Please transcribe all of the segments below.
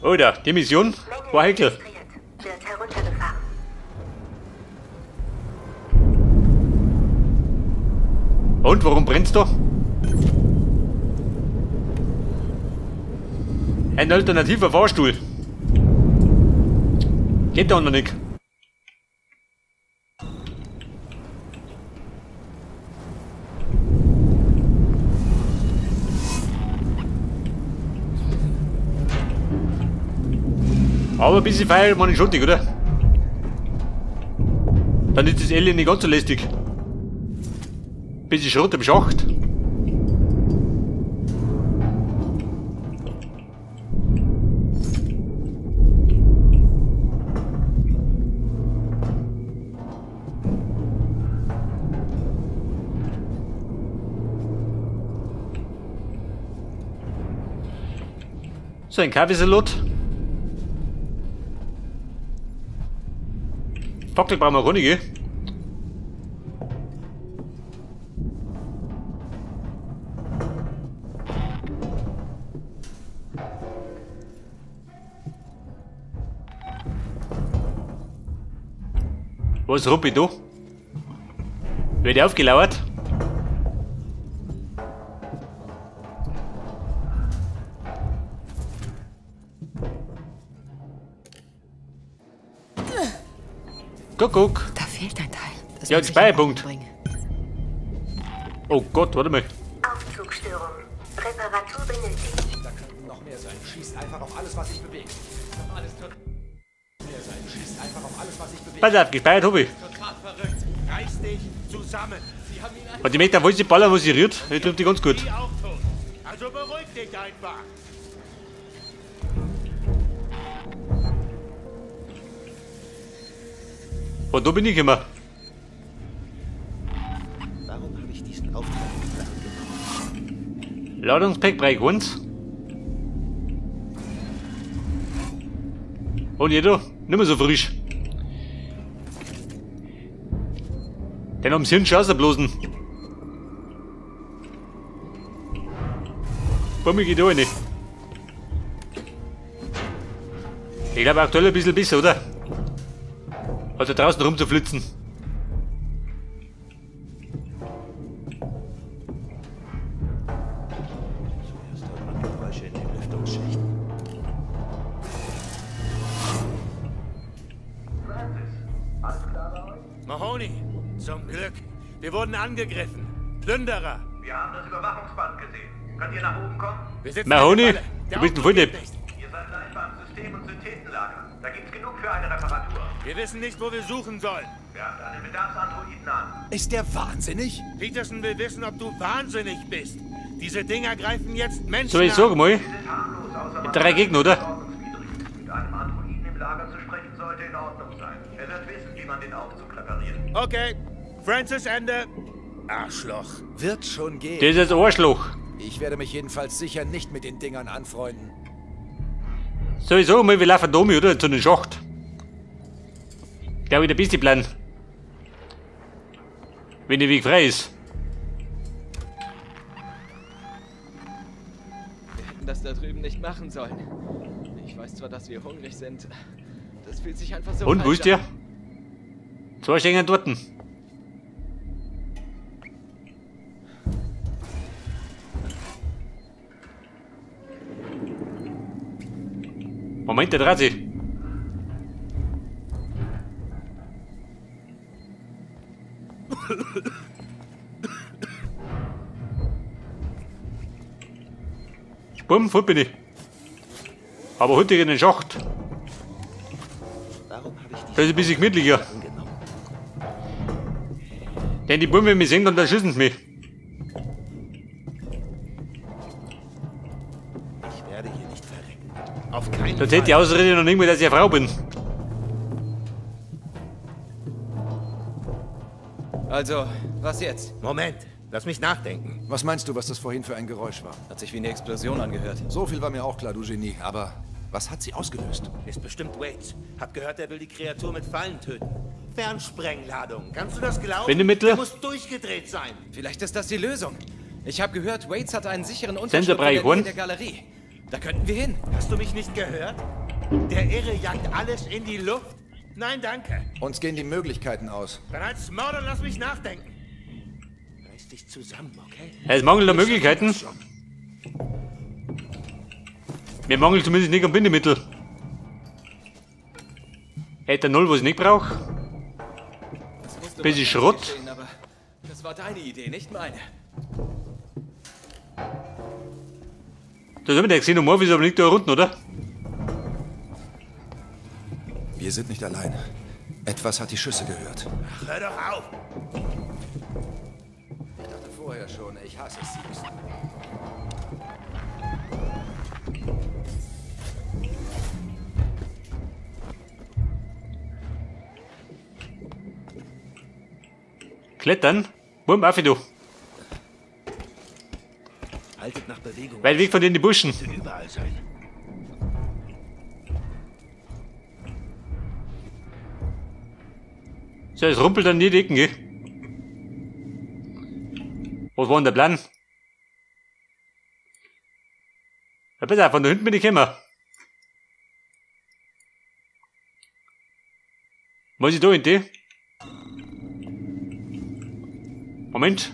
Oder, die Mission war heikel. Wird heruntergefahren. Und warum brennst du? Ein alternativer Fahrstuhl. Geht da noch nicht. Aber ein bisschen Feuer war nicht schuldig, oder? Dann ist das Alien nicht ganz so lästig. Bisschen Schrott im Schacht. So, ein Kaffeesalat. Fackel brauchen wir auch nicht, gell? Was rupp ich da? Wird aufgelauert? Guck. Da fehlt ein Teil. Das ja, ein Speicherpunkt. Oh Gott, warte mal. Aufzugstörung. Reparatur benötigt. Da könnten noch mehr sein. Schießt einfach auf alles, was sich bewegt. Alles mehr sein. Schießt einfach auf alles, was sich bewegt. Pass auf, gespeichert habe ich. Total verrückt. Reiß dich zusammen. Sie haben ihn. Und die Meter, wo sie ballern, wo sie rührt, die trifft die ganz gut. Also beruhig dich einfach. Und da bin ich immer. Warum habe ich diesen Auftrag angenommen? Ladungspack Bereich 1. Und jeder, nicht mehr so frisch. Den haben sie schon rausgeblasen. Bumm, geht da rein. Ich glaube aktuell ein bisschen besser, oder? Also draußen rumzuflitzen. Zuerst hört man Geräusche in den Lüftungsschächten. Alles klar bei euch? Mahoney, zum Glück. Wir wurden angegriffen. Plünderer. Wir haben das Überwachungsband gesehen. Könnt ihr nach oben kommen? Wir sitzen. Mahoney, du bist ein Volldepp. Ihr seid gleich beim System- und Synthesenlager. Da gibt's genug für eine Reparatur. Wir wissen nicht, wo wir suchen sollen. Werft einen Bedarfsandroiden an. Ist der wahnsinnig? Peterson will wissen, ob du wahnsinnig bist. Diese Dinger greifen jetzt Menschen So, ich sag mal. Sie sind harmlos, außer man Drei Gegner, oder? Mit einem Androiden im Lager zu sprechen sollte in Ordnung sein. Er wird wissen, wie man den Aufzug repariert. Okay. Francis, Ende. Arschloch. Wird schon gehen. Das ist ein Arschloch. Ich werde mich jedenfalls sicher nicht mit den Dingern anfreunden. So, ich sag mal, wir laufen da um, oder? Zu den Schacht. Glaube ich, der beste Plan. Wenn der Weg frei ist. Wir hätten das da drüben nicht machen sollen. Ich weiß zwar, dass wir hungrig sind. Das fühlt sich einfach so. Und wo ist der? Zwei stehen dort. Moment, der dreht sich. Bumm, voll bin ich. Aber heute in den Schacht. Warum habe ich Das ist ein bisschen gemütlicher. Denn die Buben, wenn mich sehen, dann erschießen sie mich. Ich werde hier nicht verrecken. Auf keinen Da zählt die Ausrede noch nicht mehr, dass ich eine Frau bin. Also, was jetzt? Moment, lass mich nachdenken. Was meinst du, was das vorhin für ein Geräusch war? Hat sich wie eine Explosion angehört. So viel war mir auch klar, du Genie. Aber was hat sie ausgelöst? Ist bestimmt Waits. Hab gehört, er will die Kreatur mit Fallen töten. Fernsprengladung. Kannst du das glauben? Bindemittel? Der muss durchgedreht sein. Vielleicht ist das die Lösung. Ich habe gehört, Waits hat einen sicheren Sensorbrei Unterschlupf in der Nähe Horn. der Galerie. Da könnten wir hin. Hast du mich nicht gehört? Der Irre jagt alles in die Luft? Nein, danke. Uns gehen die Möglichkeiten aus. Dann halt's Maul und lass mich nachdenken. Reiß dich zusammen, okay? Es mangelt an Möglichkeiten. Mir mangelt zumindest nicht am Bindemittel. Ethanol, was ich nicht brauche. Bisschen Schrott. Geschehen, das war deine Idee, nicht meine. Da haben wir der Xenomorph ist aber nicht da unten, oder? Wir sind nicht allein. Etwas hat die Schüsse gehört. Ach, hör doch auf! Ich dachte vorher schon, ich hasse es. Klettern? Wurm, auf, du. Haltet nach Bewegung. Weit weg von den Buschen. Überall sein. So, es rumpelt an die Decken, gell? Was war denn der Plan? Ja, besser, von da hinten bin ich gekommen. Muss ich da hin, die? Moment.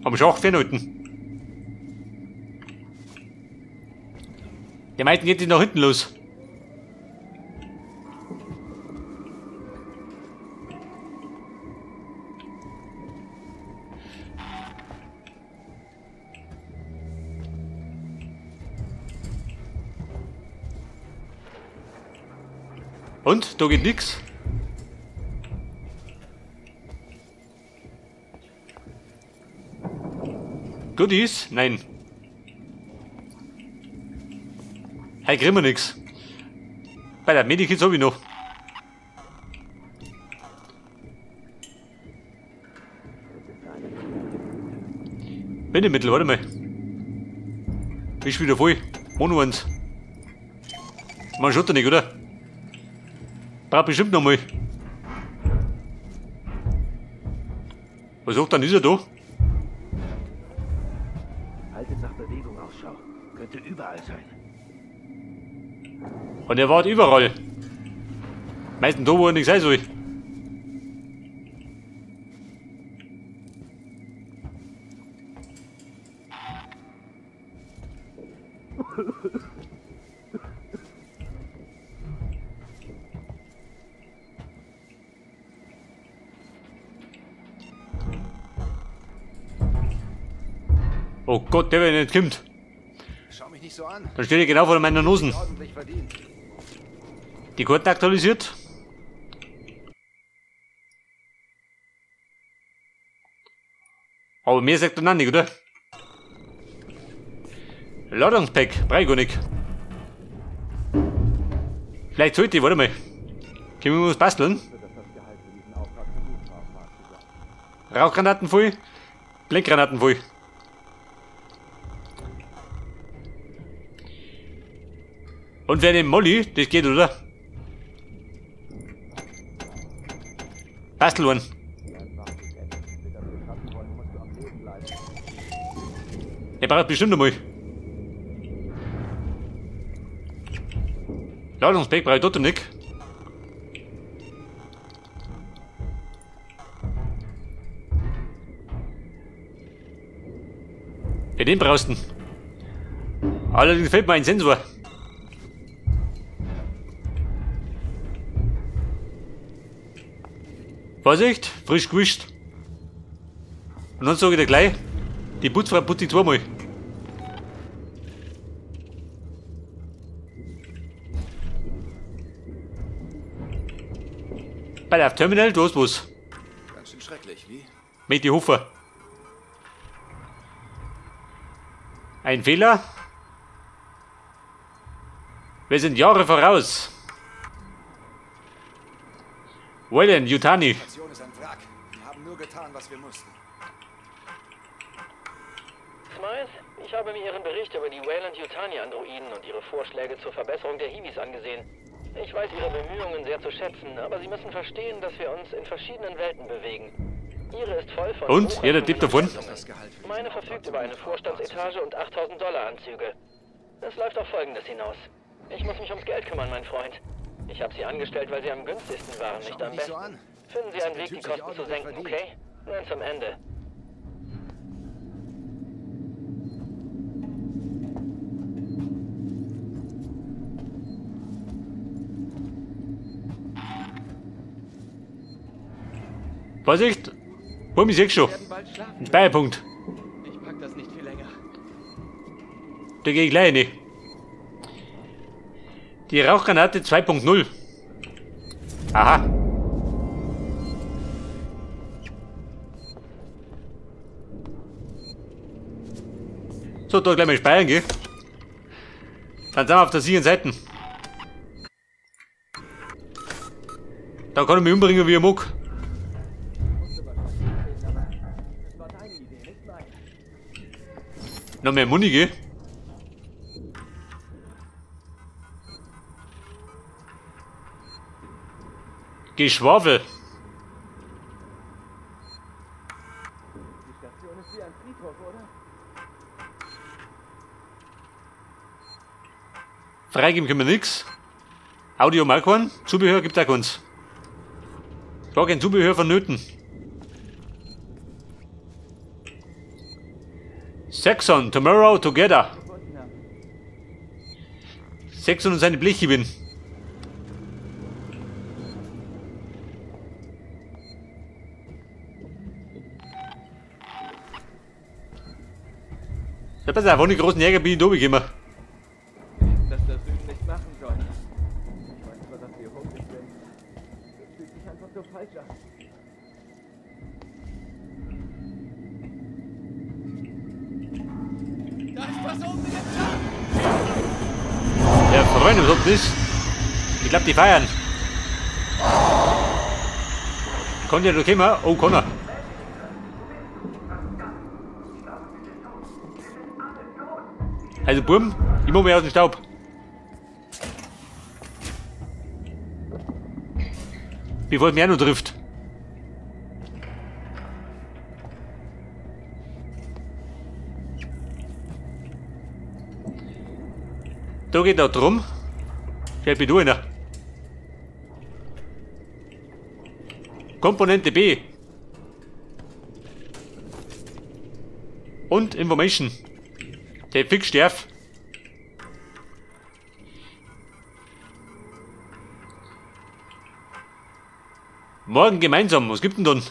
Am Schacht fernhalten. Der meinten geht nach hinten los. Und? Da geht nix. Goodies? Nein. Hey, kriegen wir nix. Bei der Medikits hab ich noch. Bindemittel, warte mal. Ist wieder voll. Mono eins. Man schaut da nicht, oder? Braucht bestimmt noch mal. Was sagt dann ist er da? Haltet nach Bewegung Ausschau. Könnte überall sein. Und er war überall. Meistens da, wo er nicht sein soll. Oh Gott, der, wenn nicht kommt. Schau mich nicht so an. Dann steht er genau vor meiner Nase. Die Karten aktualisiert. Aber mehr sagt er noch nicht, oder? Ladungspack, brauch ich gar nicht. Vielleicht sollte ich, warte mal. Können wir was basteln? Rauchgranaten voll, Blendgranaten voll. Und wer den Molly, das geht, oder? Bastel one. Der braucht bestimmt einmal. Ladungspack brauche ich trotzdem nicht. Ja, den brauchst du. Allerdings fehlt mir ein Sensor. Vorsicht, frisch gewischt. Und dann sage ich dir gleich, die Putzfrau putze ich zweimal. Bei der Terminal, du hast was. Ganz schön schrecklich, wie? Mit die Hofer. Ein Fehler. Wir sind Jahre voraus. Weyland Yutani. Die Station ist ein Wrack. Wir haben nur getan, was wir mussten. Smythe, ich habe mir Ihren Bericht über die Weyland Yutani Androiden und Ihre Vorschläge zur Verbesserung der Hiwis angesehen. Ich weiß Ihre Bemühungen sehr zu schätzen, aber Sie müssen verstehen, dass wir uns in verschiedenen Welten bewegen. Ihre ist voll von... Und? Ja, der Typ davon? Meine verfügt über eine Vorstandsetage und $8.000 Anzüge. Es läuft auf Folgendes hinaus. Ich muss mich ums Geld kümmern, mein Freund. Ich habe Sie angestellt, weil Sie am günstigsten waren, nicht am besten. So an. Finden Sie einen Weg, die Kosten zu senken, okay? Ransom Ende. Vorsicht! Hol mich schon. Ein Speicherpunkt. Ich pack das nicht viel länger. Da geh ich gleich rein. Die Rauchgranate 2.0. Aha. So, da gleich mal speichern, gell? Dann sind wir auf der sicheren Seite. Da kann ich mich umbringen wie ein Muck. Noch mehr Muni, gell? Geschwafel. Die Station ist wie ein Friedhof, oder? Freigeben können wir nix. Audio mal keinen. Zubehör gibt auch keins. Gar kein Zubehör vonnöten. Saxon, tomorrow together. Saxon und seine Blechibin. Ja, pass auf, ohne großen Jäger bin ich da gekommen. Wir hätten das da drüben nicht machen sollen. Ich weiß zwar, dass wir hungrig sind. Das fühlt sich einfach so falsch an. Da ist was oben in dem Schacht! Ja, Freunde, was ob das? Ich glaub, die feiern. Kann der da kommen? Oh, kann er. Also Burm, ich mach mich aus dem Staub. Bevor es mich auch noch trifft. Da geht noch drum. Vielleicht bin du einer. Komponente B. Und Information. Der fix darf. Morgen gemeinsam, was gibt denn dann?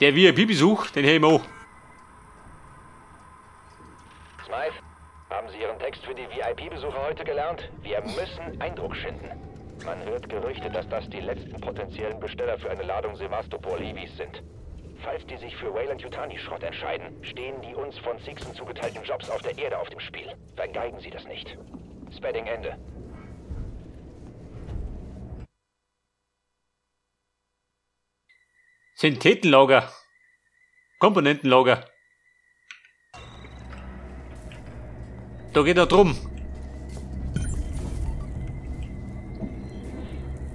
Der VIP-Besuch, den hab ich auch. Smythe, haben Sie Ihren Text für die VIP-Besucher heute gelernt? Wir müssen Eindruck schinden. Man hört Gerüchte, dass das die letzten potenziellen Besteller für eine Ladung Sevastopol-Hiwis sind. Falls die sich für Weyland-Yutani-Schrott entscheiden, stehen die uns von Seegson zugeteilten Jobs auf der Erde auf dem Spiel. Vergeigen Sie das nicht. Spedding Ende. Synthetenlager. Komponentenlager. Da geht er drum.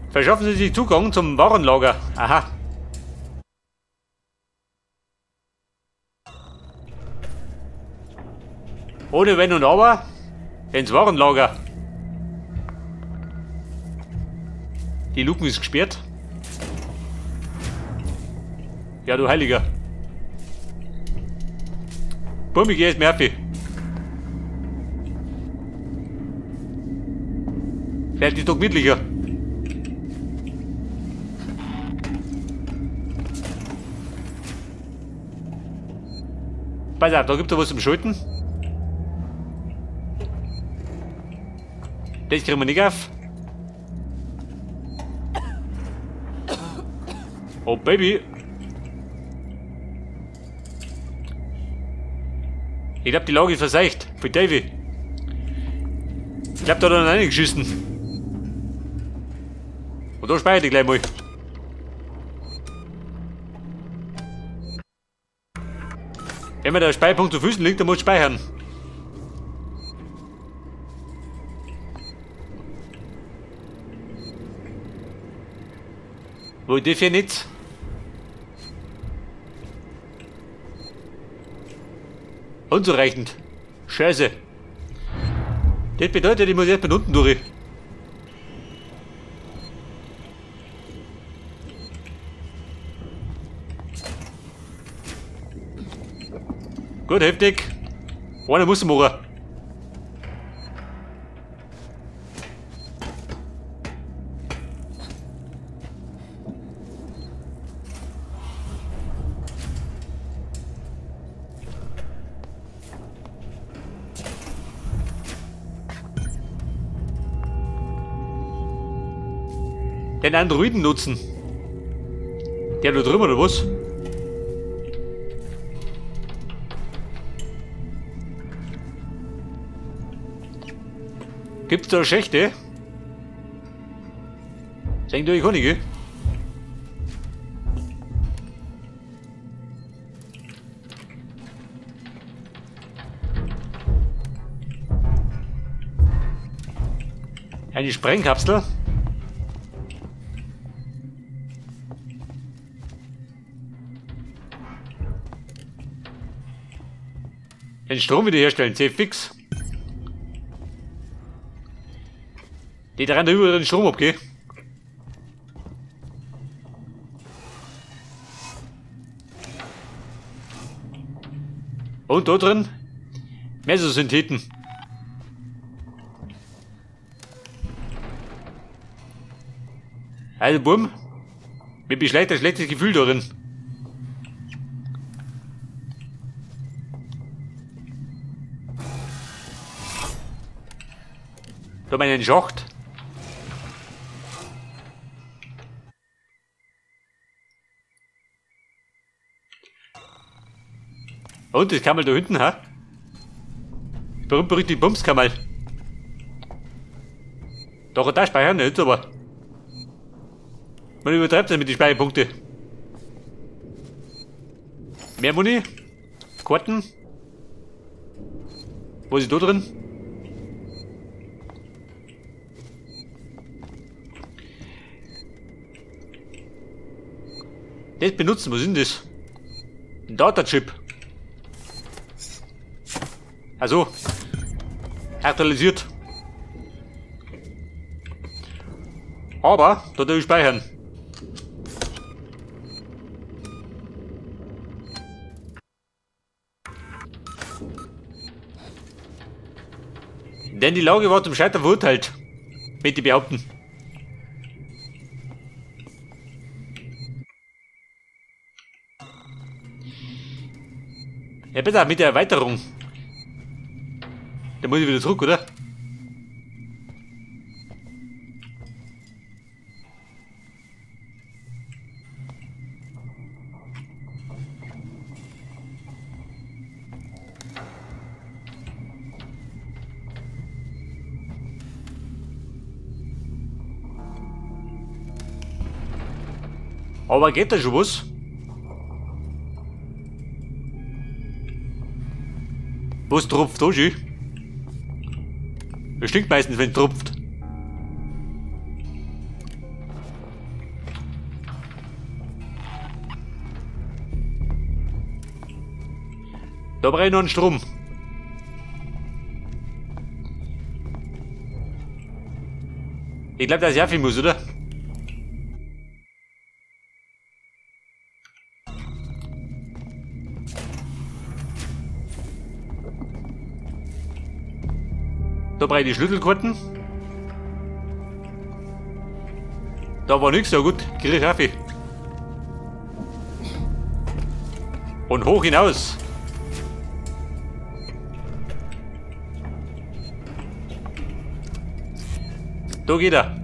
Verschaffen Sie sich Zugang zum Warenlager. Aha. Ohne Wenn und Aber ins Warenlager. Die Luken ist gesperrt. Ja, du Heiliger. Bumm, ich geh jetzt Murphy. Vielleicht ist doch gemütlicher. Pass auf, da gibt es was zum Schalten. Das kriegen wir nicht auf. Oh Baby. Ich glaub, die Lage ist verseucht. Für Davy. Ich glaub, da hat er reingeschissen. Und da speichere ich gleich mal. Wenn mir der Speicherpunkt zu Füßen liegt, dann muss ich speichern. Wo ich darf hier nicht. Unzureichend. Scheiße. Das bedeutet, ich muss erst mit unten durch. Gut, heftig. Einer muss machen. Den Androiden nutzen. Der da drüben oder was? Gibt's da Schächte? Sind durch Honige? Eine Sprengkapsel. Den Strom wiederherstellen, safe fix. Die dran über den Strom abgeht. Und da drin Mesosyntheten. Also bumm, mir beschleicht ein schlechtes Gefühl darin. Da meinen Schacht. Und das Kammerl da hinten, ha? Warum berührt die Bumskammerl? Doch, da speichern nicht, aber. Man übertreibt das mit den Speicherpunkten. Mehr Muni? Karten? Wo ist da drin? Das benutzen, was ist denn das? Ein Data-Chip. Also, aktualisiert. Aber, da darf ich speichern. Denn die Lage war zum Scheitern verurteilt, möchte ich behaupten. Ja, besser mit der Erweiterung. Da muss ich wieder zurück, oder? Aber geht da schon was? Was tropft da schon? Das stinkt meistens, wenn es tropft. Da brauche ich noch einen Strom. Ich glaube, dass ich viel muss, oder? Da brauche ich die Schlüsselkarten. Da war nichts, ja gut, krieg ich Kaffee. Und hoch hinaus. Da geht er.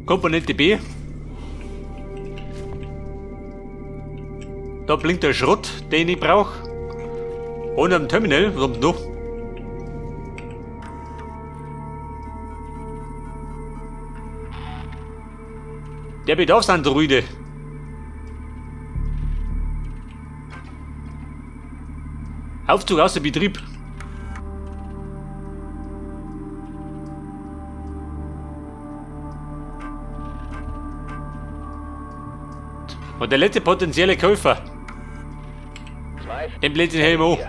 Komponente B. Da blinkt der Schrott, den ich brauche. Und am Terminal, was kommt noch? Der Bedarfsandroide. Aufzug außer Betrieb. Und der letzte potenzielle Käufer. Den bläht den Helm hoch.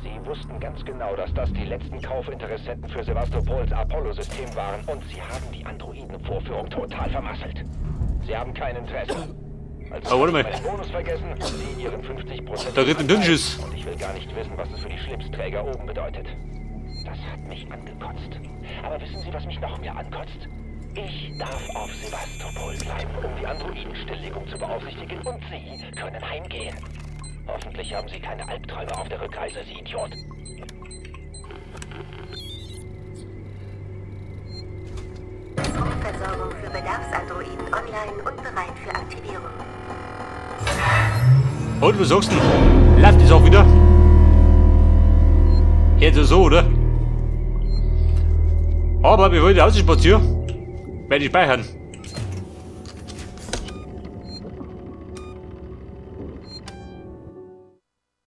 Sie wussten ganz genau, dass das die letzten Kaufinteressenten für Sevastopols Apollo-System waren und sie haben die Androidenvorführung total vermasselt. Sie haben kein Interesse. Also oh, warte mal. Bonus vergessen, Sie ihren 50% Da geht ein Dünnschiss. Und ich will gar nicht wissen, was es für die Schlipsträger oben bedeutet. Das hat mich angekotzt. Aber wissen Sie, was mich noch mehr ankotzt? Ich darf auf Sevastopol bleiben, um die Androidenstilllegung zu beaufsichtigen und Sie können heimgehen. Hoffentlich haben Sie keine Albträume auf der Rückreise, Sie Idiot. Stromversorgung für Bedarfsandroiden online und bereit für Aktivierung. Und was sagst du? Läuft es auch wieder? Jetzt so, oder? Aber bevor ich rausspaziere, werde ich speichern.